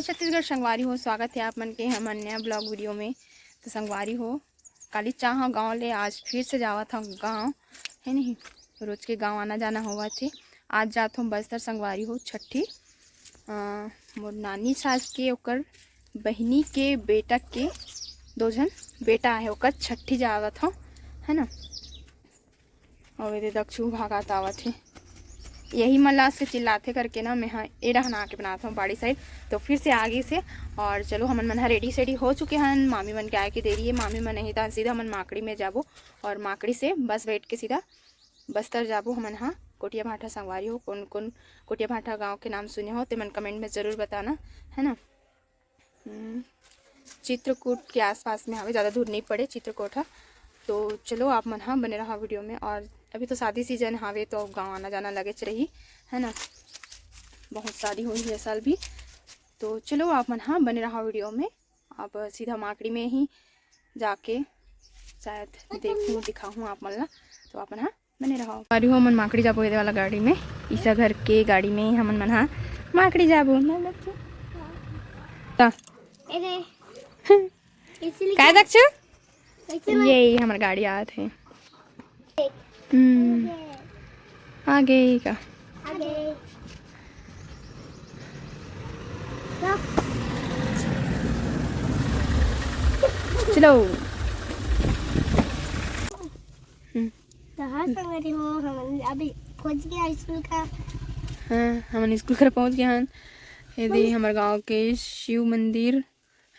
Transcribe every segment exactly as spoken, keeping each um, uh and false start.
छत्तीसगढ़ संगवारी हो, स्वागत हे आप मन के हमर नया ब्लॉग वीडियो में। तो संगवारी हो, काली चाह गाँव ले, आज फिर से जावत हव गाँव, है नहीं, रोज के गाँव आना जाना होवत हे। आज जात हव बस्तर संगवारी हो, छट्ठी, अ, मोर नानी सास के, ओकर बहिनी के बेटा के, दो झन बेटा आहे, ओकर छट्ठी जावत हव, है ना। अउ एदे दक्षू भागत आवत हे, यही मन ला से चिल्लाथे करके ना, मैं हा ए डहन आके बनात हव बाड़ी साइड। तो फिर से आगे से, और चलो, हमन मन हा रेडी सेडी हो चुके हन, मामी मन के आए के देरी है। मामी मन नहीं त सीधा हमन माकड़ी में जाबो, और माकड़ी से बस बैठ के सीधा बस्तर जाबो हमन हा। कोटिया भाटा संगवारी हो, कौन कौन कोटिया भाटा गाँव के नाम सुने हो, ते मन कमेंट में जरूर बताना, है ना। हम्म, चित्रकूट के आसपास में हवे, ज़्यादा दूर नहीं पड़े चित्रकूट ह। तो चलो, आप मन हा बने रहा वीडियो में। और अभी तो शादी सीजन हवे, तो गाँव आना जाना लगेच रही, है ना, बहुत शादी हुई है साल भी। तो चलो, आप मन हा बने रहा वीडियो में। अब सीधा माकड़ी में ही जाके शायद देखूँ, दिखाऊँ आप मन ला। तो आप मन हा बने रहो। अरे हो, हमन माकड़ी जाबो एदे वाला गाड़ी में, ईसा घर के गाड़ी में हमन मन हा माकड़ी जाबो ना दक्षू? का? अरे, इसीलिए काय दक्षू? कैसे ना? ये ही हमर गाड़ी आत है। हम्म, आ गई का? आ गई। चलो। हम्म। तो हाँ संगवारी हो, हमन अभी पहुँच गया स्कूल का। हाँ, हमन स्कूल कर पहुँच गए हन। ये दे हमर गांव के शिव मंदिर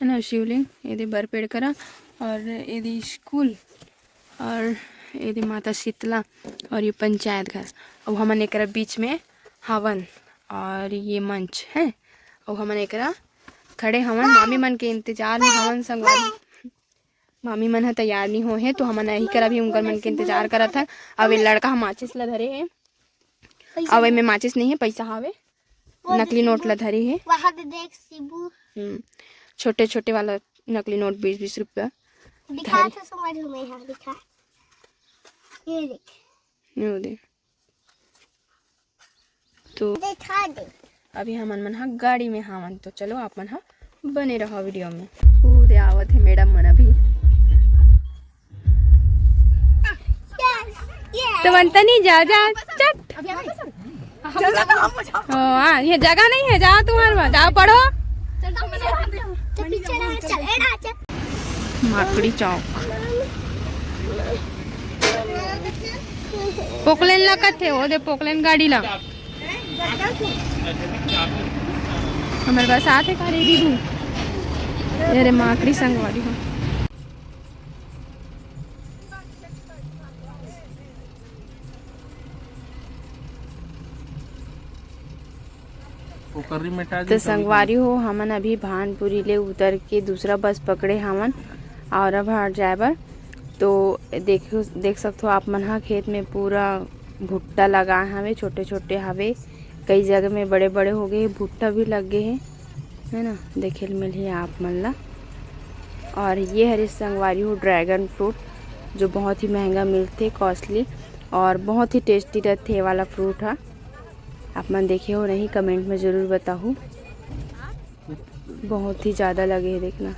है ना, शिवलिंग, ये दे बरपेड़ करा, और ये दे स्कूल, और ये दे माता शीतला, और ये पंचायत घर। अब हमन एकरा बीच में हवन, और ये मंच है, और हमन एकरा खड़े हवन, मामी मन के इंतजार में हवन संगवारी। मामी मन ह तैयार नहीं हो हे, तो हमन यही करा भी उनकर मन के इंतजार करत हन। अब ये लड़का ह माचिस ला धरे हे, अब एमे माचिस नहीं है, पैसा हावे, वो नकली नोट ला धरे हे। वहाँ पे देख शिबू। हम्म, छोटे छोटे वाला नकली नोट, बीस बीस रुपया। दिखा धरे। तो समझ में, हाँ, दिखा, ये देख। ये दे। तो दिखा दे। अभी हमन मन हा गाड़ी में हावन, तो चलो आप मन हा बने रहो वीडियो में। ओ दे आवत है मैडम मन अभी। Yes, yes। तो बनता नहीं, जा, जा, चट। ओ, हाँ, ये जगह नहीं है, जाओ तुम्हारे वहाँ, जाओ पढ़ो। चल, पीछे रहो, चल, एड़ा, चल। माकड़ी चौक। पोकलेन ला कथे, ओ दे पोकलेन गाड़ी ला। हमर बस आथे का रे दीदी? अरे माकड़ी संगवारी हो। ओकर ही मेटा तो संगवारी हो, हमन अभी भानपुरी ले उतर के दूसरा बस पकड़े हवन औराभाट जाए बर। तो देखो, देख सकथो आप मन हा, खेत में पूरा भुट्टा लगा हवे, छोटे छोटे हवे, कई जगह में बड़े बड़े हो गए, भुट्टा भी लग गए हे, है ना, देखे ल मिलही आप मन ला। और ये हरे संगवारी हो ड्रैगन फ्रूट, जो बहुत ही महंगा मिलथे, कॉस्टली, और बहुत ही टेस्टी रहथे ये वाला फ्रूट हा। आप मन देखे हो नहीं, कमेंट में जरूर बताहू। बहुत ही ज़्यादा लगे हे, देखना।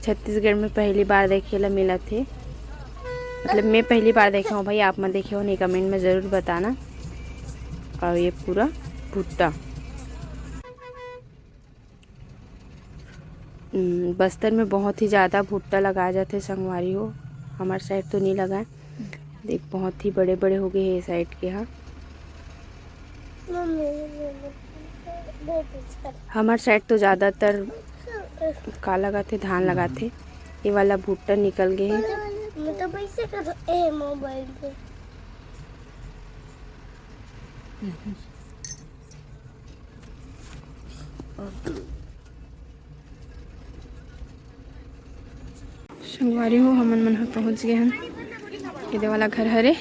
छत्तीसगढ़ में पहली बार देखे ला मिलत हे, मतलब मैं पहली बार देखे हूँ भाई। आप मन देखे हो नहीं, कमेंट में ज़रूर बताना। और ये पूरा भुट्टा। हम्म, बस्तर में बहुत ही ज़्यादा भुट्टा लगाए जाथे संगवारी हो, हमार साइड तो नहीं लगाए। देख, बहुत ही बड़े बड़े हो गए हे साइड के हा। हमार साइड तो ज़्यादातर का लगाथे, धान लगाथे। ये वाला भुट्टा निकल गए हे। मैं तो पैसे कर ए मोबाइल पे। संगवारी हो, हमन मन ह पहुंच गए हन एदे वाला घर हरे,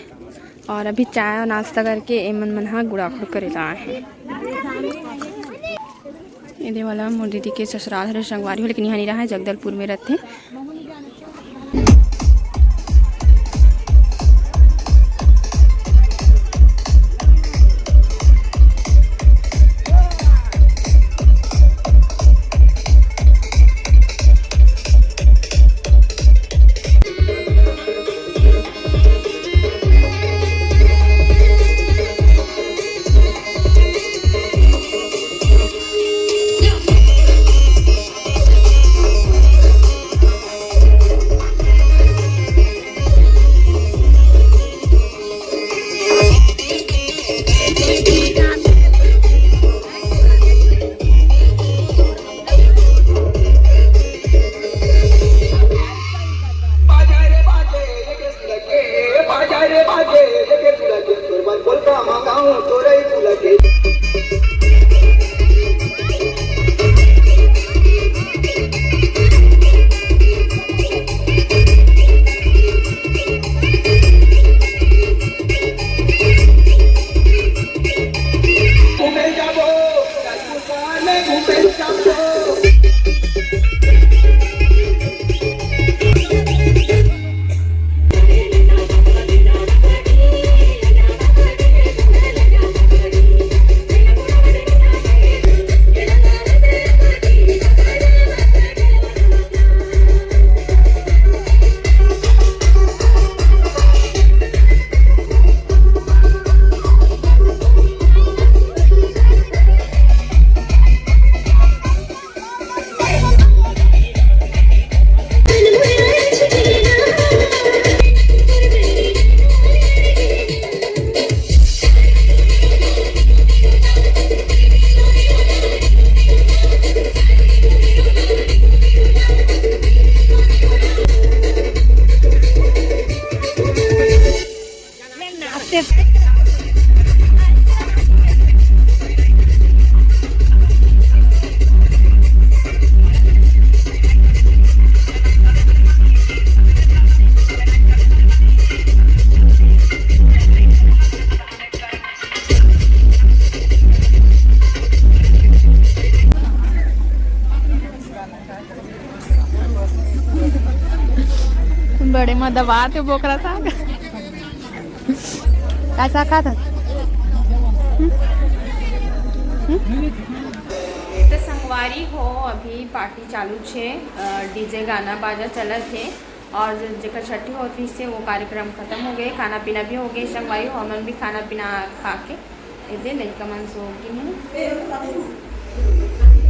और अभी चाय और नाश्ता करके एमन मन ह गुड़ाखुड़ करे ला आए हैं। एदे वाला मोर दीदी के ससुराल हरे संगवारी हो, लेकिन यहाँ नहीं रहा है, जगदलपुर में रहते हैं। बड़े में दबात हे बोकरा साग। का साग खात हस? हम्म? हम्म? तो संगवारी हो, अभी पार्टी चालू छे, डीजे गाना बाजा चलत हे। और जे-, जेकर छट्ठी होत रहिस हे, वो कार्यक्रम खत्म हो गए, खाना पीना भी हो गए। संगवारी हो, हमन भी खाना पीना खा के एदे लइका मन सो गे हे।